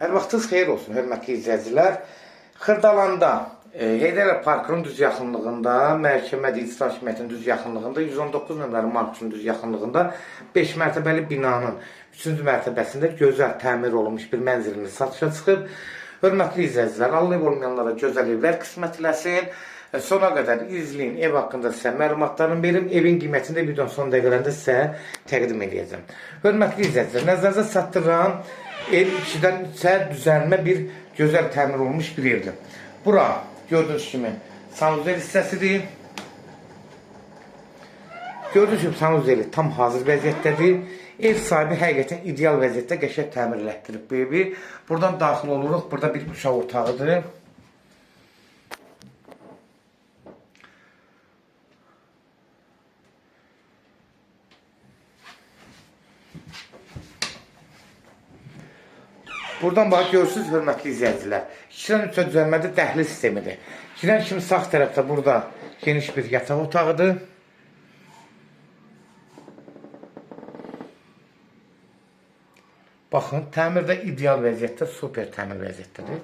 Hər vaxtınız xeyir olsun, hörmətli izləyicilər. Xırdalanda, Heydər Əliyev Parkının düz yaxınlığında, Məhkəmə İcra Hakimiyyətinin düz yaxınlığında, 119 nömrəli marşrutun düz yaxınlığında 5 mərtəbəli binanın 3-cü mərtəbəsində gözəl təmir olunmuş bir mənzilimiz satışa çıxıb. Hörmətli izləyicilər, Allah ev olmayanlara gözəl evlər qismət eləsin. Sona qədər izləyin, ev haqqında sizə məlumatlarını verim. Evin qiymətini də videonun son dəqiqələrində sizə təqdim eləyəcəm. Hörmətli izləyicilər, nəzərinizə çatdıran ev 2-dən 3-ə düzəlmə bir gözəl təmir olunmuş bir evdir. Bura gördüyünüz kimi sanuzel hissəsidir. Gördüyünüz kimi sanuzeli tam hazır vəziyyətdədir. Ev sahibi həqiqətən ideal vəziyyətdə qəşəng təmir elətdirib bu evi. Buradan daxil oluruq. Burada bir uşaq otağıdır. Buradan bax görürsünüz hörmətli izləyicilər. 2-dən 3-ə düzəlmədə dəhliz sistemidir. Girən kimi sağ tərəfdə burada geniş bir yataq otağıdır. Baxın, təmir də ideal vəziyyətdə, super təmir vəziyyətdədir.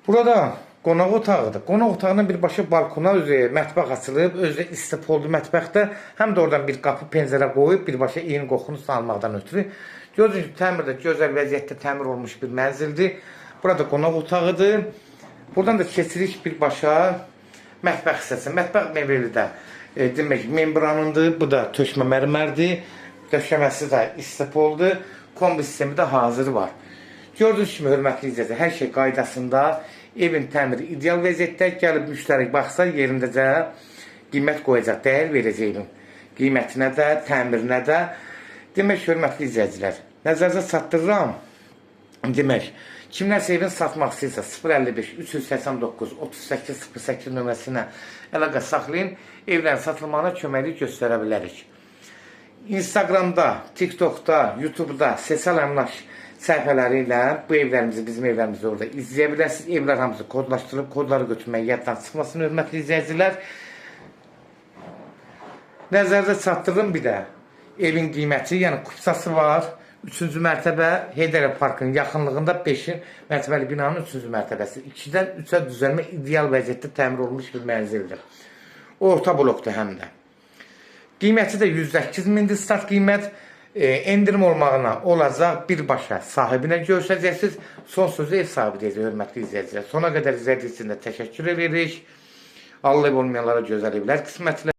Burada qonaq otağıdır. Qonaq otağının birbaşa balkona özü mətbəx açılıb, özü istipoldu mətbəxdə. Həm də oradan bir qapı pəncərə qoyub, birbaşa iyin qoxunu salmaqdan ötürü. Gördüyünüz kimi təmir də gözəl vəziyyətdə təmir olmuş bir mənzildir. Burada qonaq otağıdır. Buradan da keçirik birbaşa mətbəx hissəsi. Mətbəx mebeli də demək membranındır. Bu da tökmə mərmərdir. Döşəməsi də istipoldur. Kombi sistemi də hazır var. Gördüyünüz kimi hörmətli izləyicilər, hər şey qaydasında, evin təmiri ideal vəziyyətdə. Gəlib müştəri baxsa yerindəcə qiymət qoyacaq, dəyər verəcək evin qiymətinə də, təmirinə də. Demək, hörmətli izləyicilər, nəzərinizə çatdırıram. Demək, kimlərsə evini satmaq istəyirsə 055 389 38 08 nömrəsinə əlaqə saxlayın. Evlərin satılmağına köməklik göstərə bilərik. Instagramda, TikTokda, YouTube'da sosial əmlak səhifələri ilə bu evlərimizi, bizim evlərimizi orada izləyə bilərsiniz. Evlər hamısı kodlaşdırılıb, kodları götürməyə yaddan çıxmasın hörmətli izləyicilər. Nəzərdə çatdırdım bir də evin qiyməti, yəni kupsası var. 3-cü mərtəbə Heydər Əliyev Parkının yaxınlığında 5 mərtəbəli binanın 3-cü mərtəbəsi. 2-dən 3-ə düzəlmə ideal vəziyyətdə təmir olunmuş bir mənzildir. Orta blokdur həm də. Qiyməti də 108 mindir start qiymət. Endirim olmağına olacaq birbaşa sahibinə görüşəcəksiniz. Son sözü ev sahibi deyəcək hörmətli izləyicilər. Sona qədər izlədiyiniz üçün də təşəkkür edirik. Allah ev olmayanlara gözəl evlər qismət eləsin.